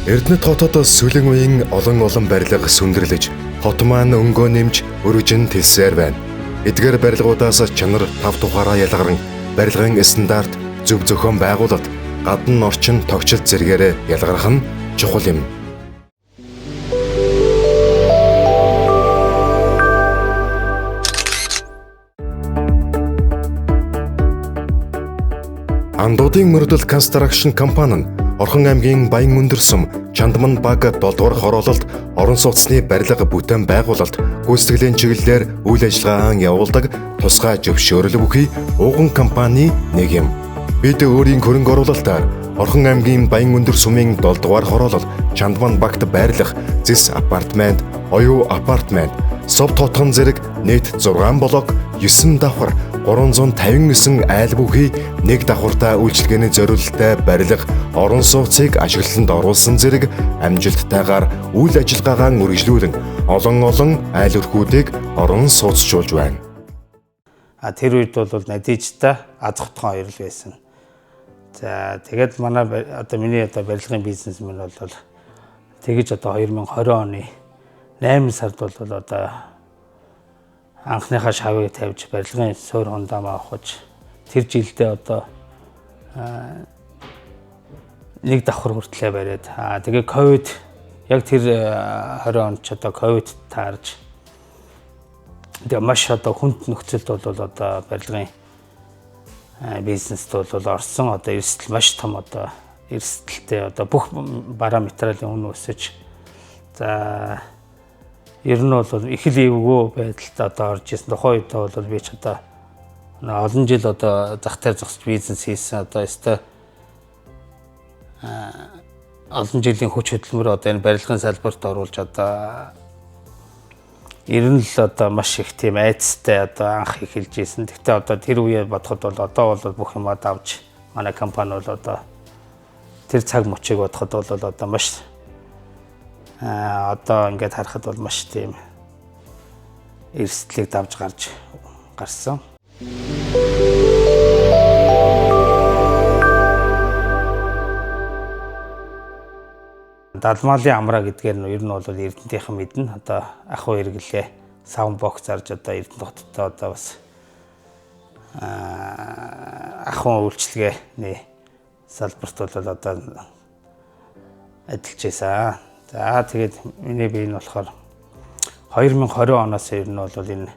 Эрдэнэт хотод сүүлийн үеийн олон олон барилга сүндэрлэж, хот маань өнгөө нэмж өргөжин тэлсээр байна. Эдгээр барилгуудаас чанар тав тухаараа ялгаран барилгын стандарт, зөв зохион байгуулалт, гадна орчин тогтчлт зэрэгээрээ ялгарх нь чухал юм. Андуудын мөрдөл Construction компани нь Орхон аймгийн Баян Өндөрсөм, Чандман баг 7 дугаар хороололд орон сууцны барилга бүтээн байгуулалт, гүйцэтгэлийн чиглэлээр үйл ажиллагаа явуулдаг тусгай зөвшөөрөл бүхий ууган компани нэг юм. Бид өөрийн хөрөнгө оруулалтаар Орхон аймгийн Баян Өндөр сумын 7 дугаар хороолол Чандман багт байрлах Зэс апартмент, Оюу апартмент, Сов тотгон зэрэг нийт 6 блок 9 давхар 359 айл бүхий нэг давхартай үйлчилгээний зориулалттай барилга орон сууцыг ашиглалтанд оруулсан зэрэг амжилттайгаар үйл ажиллагаагаа үргэлжлүүлэн олон олон айл өрхүүдийг орон сууцжуулж байна. А тэр үед бол надижтай аз хотхон хоёр л байсан. За тэгээд манай одоо миний одоо барилгын бизнес мань бол тэгэж одоо 2020 оны 8 сард бол одоо анхныхаа шавыг тавьж барилгын суурь хундаамаа авахж тэр жилдээ одоо нэг давхар хүртлээ бариад тэгээ ковид яг тэр 20 онд ч одоо ковид таарж тэгээ маш одоо хүнд нөхцөлд бол одоо барилгын бизнест бол орсон одоо эрсдэл маш том одоо эрсдэлтэй одоо бүх бараа материалын үн өсөж за ер нь бол их л эвгүй байдалд одоо орж ирсэн. Тухайн үед бол би ч одоо олон жил одоо зах дээр зогсож бизнес хийсэн. Одоо өстой олон жилийн хүч хөдөлмөр одоо энэ барилгын салбарт оруулж одоо ер нь л одоо маш их тийм айцтай одоо анх эхэлж исэн. Гэхдээ одоо тэр үеэ бодоход бол одоо бол бүх юмаа давж манай компани бол одоо тэр цаг мөчийг бодоход бол одоо маш одоо ингээд харахад бол маш тийм эрсдлийг давж гарч гарсан. Далмаалын амраа гэдгээр нь ер нь бол Эрдэнэтийнхэн мэднэ. Одоо ах уу эргэлээ савн богц зарж одоо Эрдэнэт хоттой одоо бас ахуйн үйлчилгээний салбарт бол одоо ажиллаж байсан. За тэгээд миний бие нь болохоор 2020 оноос ер нь бол энэ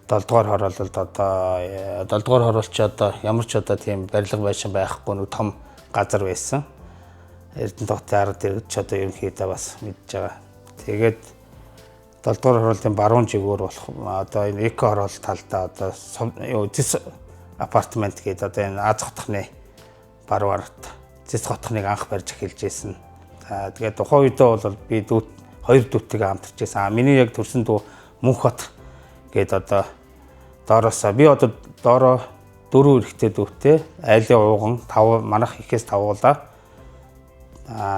7 дугаар хороололд одоо 7 дугаар хороолч одоо ямар ч одоо тийм барилга байшин байхгүй нэг том газар байсан. Эрдэнэт хотын ард иргэд ч одоо ерөнхийдөө бас мэдж байгаа. Тэгээд 7 дугаар хороолтын баруун жигүүр болох одоо энэ эко хороолт талдаа одоо Зэс апартмент гэдэг одоо энэ Аз хотхны баруун ард Зэс хотхныг анх барьж эхэлж байсан. За тэгээд тухайн үедээ бол би хоёр дүүтэйгээ хамтарч байсан. Миний яг төрсэн дүү Мөнхбат гээд одоо доороосоо би одоо доороо дөрөв эрэгтэй дүүтэй айлын ууган 5 манах ихээс тавуулаа.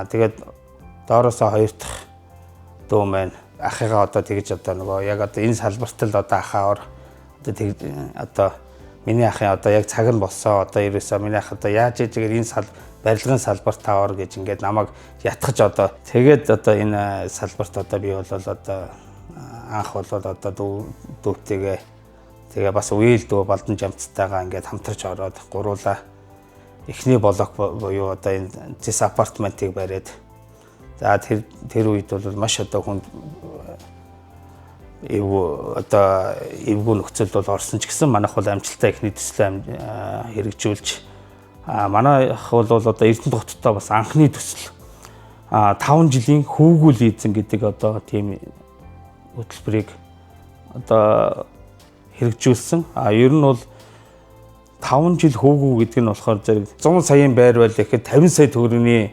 Тэгээд доороосоо хоёр дахь дүү маань ахыгаа одоо тэгж одоо нөгөө яг одоо энэ салбарт л одоо ахаа ор одоо тэг одоо миний ахын одоо яг цаг нь болсон одоо ерөөсөө миний ах одоо яаж ээжгээр энэ барилгын салбарт та ор гэж ингээд намайг ятгах одоо тэгээд одоо энэ салбарт одоо би бол одоо анх бол одоо дүүтэйгээ тэгээ бас үеэл дүү Балдан жамцтайгаа ингээд хамтарч ороод гуруулаа эхний блок буюу одоо энэ Зэс апартментыг бариад за тэр үед бол маш одоо хүнд эвгүй одоо эвгүй нөхцөлд бол орсон ч гэсэн манайх бол амжилттай эхний төслөө хэрэгжүүлж манайх бол одоо Эрдэнэт хоттой бас анхны төсөл 5 жилийн хүүгүүл эзэн гэдэг одоо тийм хөтөлбөрийг одоо хэрэгжүүлсэн. Ер нь бол 5 жил хүүгүү гэдэг нь болохоор зэрэг 100 саяын байр байл гэхэд 50 сая төгрөгийн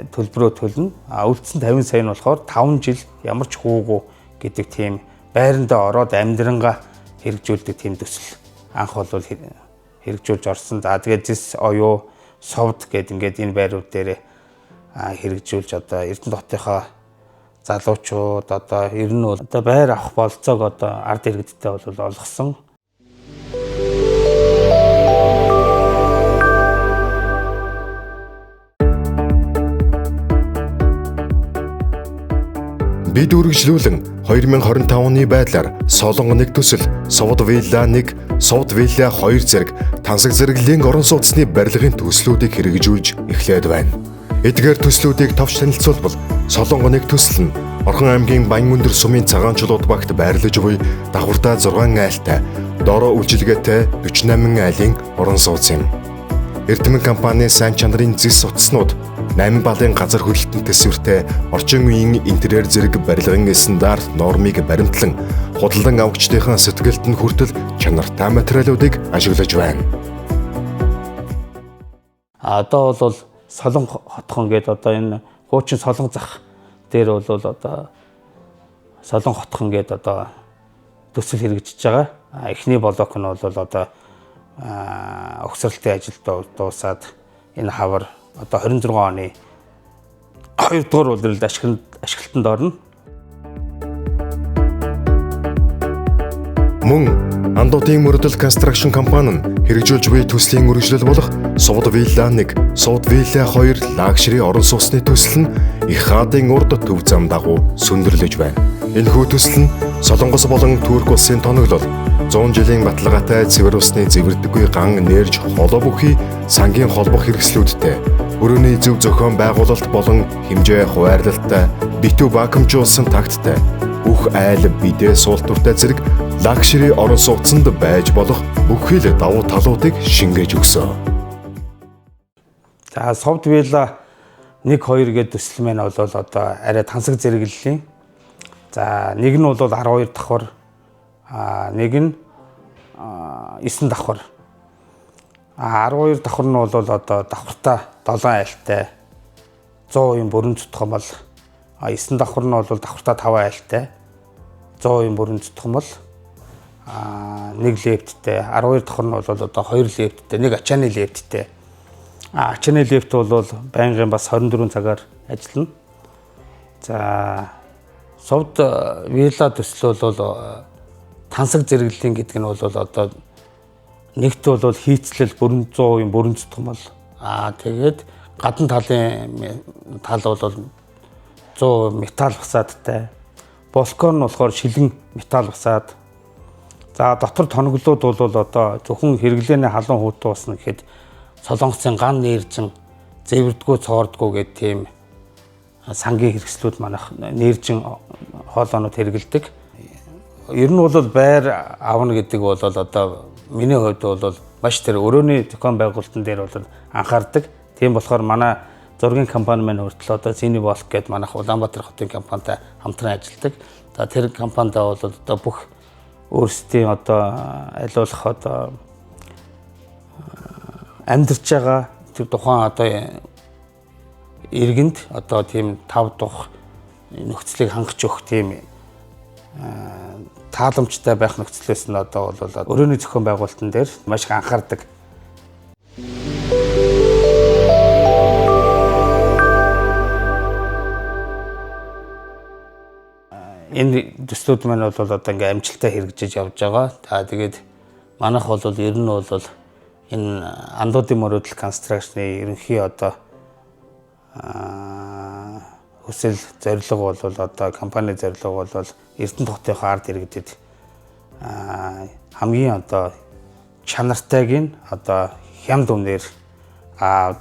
төлбөрөө төлнө. Үлдсэн 50 сая нь болохоор 5 жил ямар ч хүүгүү гэдэг тийм байрандаа ороод амьдрангаа хэрэгжүүлдэг тийм төсөл анх бол хэрэгжүүлж орсон. За тэгээд Зэс, Оюу, Совд гэд ингээд энэ байрууд дээр хэрэгжүүлж одоо Эрдэнэт хотынхоо залуучууд одоо ер нь бол одоо байр авах болцоог одоо ард иргэдтэй бол олгосон. Бид үргэлжлүүлэн 2025 оны байдлаар Солонгон 1 төсөл, Сувд Вилла 1, Сувд Вилла 2 зэрэг тансаг зэрэглэлийн орон сууцны барилгын төслүүдийг хэрэгжүүлж эхлээд байна. Эдгээр төслүүдийг товч танилцуулбал Солонгон 1 төсөл нь Орхон аймгийн Баян-Өндөр сумын Цагаан чулууд багт байрлаж буй давхартаа 6 айлтай, дороо үйлчилгээтэй 48 айлын орон сууц юм. Эрдэмэн компани сайн чанарын зэс утаснууд 8 балын газар хөдлөлтөнд төсвөртэй орчин үеийн интерьер зэрэг барилгын стандарт нормыг баримтлан худалдан авагчдын сэтгэлд нь хүртэл чанартай материалуудыг ашиглаж байна. Одоо бол Солонго хотхон гэдэг одоо энэ хуучин Солонго зах дээр бол одоо Солонго хотхон гэдэг одоо төсөл хэрэгжиж байгаа. Эхний блок нь бол одоо угсралтын ажил дуусаад энэ хавар одоо 26 оны 2 дугаар улиралд ашиглалтанд орно. Мөн Андуудын мөрөдөл констракшн компани нь хэрэгжүүлж буй төслийн үргэлжлэл болох Сувд Вилла 1, Сувд Вилла 2 luxury орон сууцны төсөл нь их хаадын урд төв зам дагуу сүндэрлэж байна. Энэхүү төсөл нь Солонгос болон Турк улсын тоноглол 100 жилийн баталгаатай цэвэр усны зэвэрдэггүй ган нэрж холоо бүхий сангийн холбох хэрэгслүүдтэй өрөөний зөв зохион байгуулалт болон хэмжээ хуваарлалттай битүү вакуумжуулсан такттай бүх айл бидээ суултуртай зэрэг luxury орон сууцнд байж болох бүхий л давуу талуудыг шингээж өгсөн. За Сувд Вилла 1 2 гэдэг төсөл маань бол одоо арай тансаг зэрэглэлийн. За нэг нь бол 12 давхар, нэг нь 9 давхар. 12 давхар нь бол одоо давхартаа 7 айлтай 100% бүрэн зүтгомол. 9 давхар нь бол давхартаа 5 айлтай 100% бүрэн зүтгомол. Нэг лифттэй, 12 давхар нь бол одоо 2 лифттэй, нэг ачааны лифттэй. Ачааны лифт бол байнгын бас 24 цагаар ажиллана. За Сувд Вилла төсөл бол тансаг зэрэглэлийн гэдэг нь бол одоо нэгт бол хийцлэл бүрэн 100% бүрэн зүтгомол. Тэгээд гадна талын тал бол 100% металл фасадтай. Балкон нь болохоор шилэн металл фасад. За дотор тоноглууд бол одоо зөвхөн хэрэглээний халуун хүүтэн усна гэхэд Солонгосын ган нэржин зэвэрдгүү цоордгүү гэх тийм сангийн хэрэгслүүд манайх нэржин хоолоонууд хэрэгэлдэг. Ер нь бол байр авна гэдэг бол одоо миний хувьд бол маш тэр өрөөний зохион байгуулалтын дээр бол анхаардаг. Тийм болохоор манай зургийн компани маань хүртэл одоо Cinevolk гэдэг манайх Улаанбаатар хотын компанитай хамтран ажилладаг. За тэр компанидаа бол одоо бүх өөрсдийн одоо аль болох одоо амьдарч байгаа тэр тухайн одоо иргэнд одоо тийм тав дух нөхцөлийг хангаж өгөх тийм тааламжтай байх нөхцлөөс нь одоо бол өрөөний зохион байгуулалтын дээр маш их анхаардаг. Энэ төслүүд маань бол одоо ингээ амжилттай хэрэгжиж явж байгаа. За тэгээд манайх бол ер нь бол энэ Андуудын мөрөөдөл констракшны ерөнхий одоо хүсэл зорилго бол одоо компани зорилго бол Эрдэнэт хотынхоо ард иргэдэд хамгийн одоо чанартайг нь одоо хямд үнээр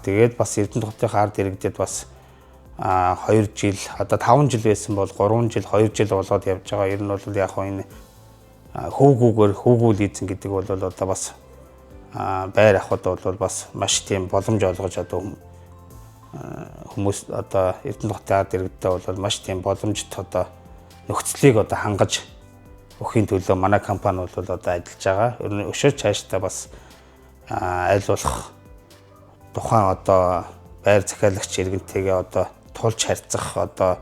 тэгээд бас Эрдэнэт хотынхоо ард иргэдэд бас 2 жил одоо 5 жил байсан бол 3 жил 2 жил болоод явж байгаа. Ер нь бол яг хөө энэ хөөгүүгээр хөөгүү лизинг гэдэг бол одоо бас байр авахд бол бас маш тийм боломж олгож одоо хүмүүс одоо Эрдэнэт хотын ард иргэдтэй бол маш тийм боломжит одоо нөхцөлийг одоо хангаж өгөхийн төлөө манай компани бол одоо ажиллаж байгаа. Ер нь өшөө цаашдаа бас аль болох тухайн одоо байр захиалагч иргэнтэйгээ одоо тулж харьцах одоо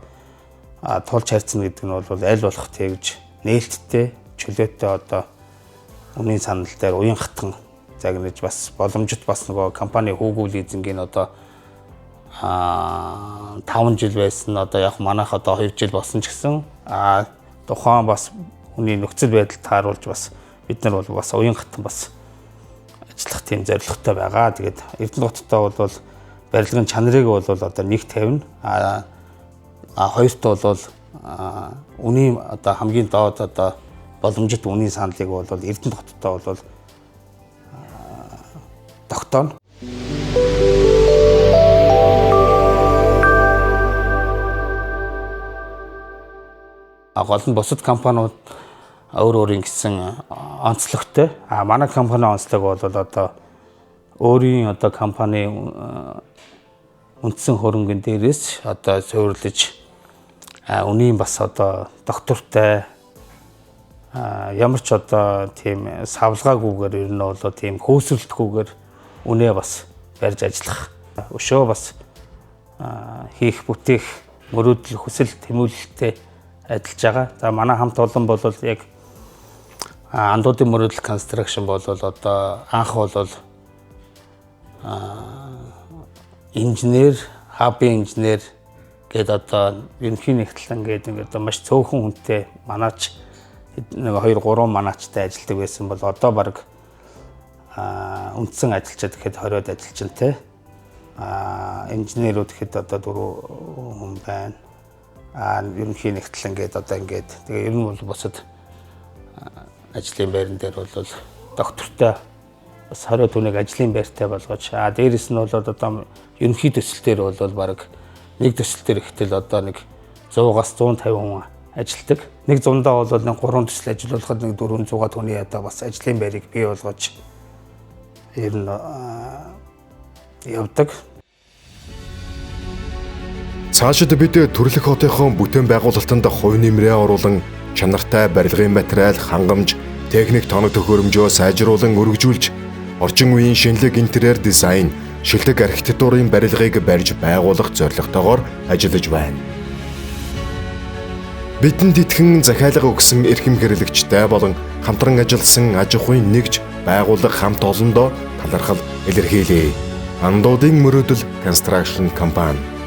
тулж харьцна гэдэг нь бол аль болох тэгж нээлттэй чөлөөтэй одоо үнийн санал дээр уян хатан загнаж бас боломжит бас нөгөө компани хүүгүү лизингийн одоо 5 жил байсан одоо яг манайх одоо 2 жил болсон ч гэсэн тухайн бас хүний нөхцөл байдалд тааруулж бас бид нар бол бас уян хатан бас ажиллах тийм зорилготой байгаа. Тэгээд Эрдэнэт хоттой бол барилгын чанарыг бол одоо 1.50, а хоёрт бол Үнийн одоо хамгийн доод одоо боломжит үнийн саналыг бол Эрдэнэт хоттой бол тогтооно. Гол нь бусад компаниуд өөр өөрийн гэсэн онцлогтой. А манай компани онцлог бол одоо өөрийн одоо компани үндсэн хөрөнгөн дээрээс одоо суйрлаж үнийн бас одоо доктортой ямар ч одоо тийм савлгаагүйгээр ер нь бол тийм хөөсрөлтгүйгээр үнэ бас барьж ажиллах. Өшөө бас хийх бүтээх мөрөөдөл хүсэл тэмүүлэлтэй ажиллаж байгаа. За манай хамт олон бол яг Андуудын мөрөөдөл construction бол одоо анх бол инженер, хабын инженер гээд одоо ерөнхий нэгтлэн гээд ингээд одоо маш цөөхөн хүнтэй манаач нэг 2 3 манаачтай ажилладаг байсан бол одоо баг үндсэн ажилчид гэхэд 20-од ажилчинтай. Инженерүүд гэхэд одоо 4 хүн байна. Ерөнхий нэгтлэн гээд одоо ингээд тэгээ ер нь бол бусад ажлын байран дээр бол доктортой бас 20 түүнийг ажлын байртай болгож дээрэс нь бол одоо ерөнхий төсөл дээр бол баг нэг төсөл дээр ихтэл одоо нэг 100-аас 150 хүн ажилладаг. Нэг зундаа бол нэг 3 төсөл ажиллуулахад нэг 400 түүний одоо бас ажлын байрыг бий болгож ер нь явдаг. Цаашид бид Төрлөх хотынхон бүтээн байгуулалтанд хувь нэмрээ оруулан чанартай барилгын материал, хангамж, техник тоног төхөөрөмжөө сайжруулан өргөжүүлж орчин үеийн шинэлэг интерьер дизайн, шилдэг архитектурын барилгыг барьж байгуулах зорилготойгоор ажиллаж байна. Бидэнд итгэн захиалга өгсөн эрхэм хэрэглэгчтэй болон хамтран ажилласан аж ахуйн нэгж байгууллага хамт олондоо талархал илэрхийлье. Андуудын мөрөөдөл construction компани.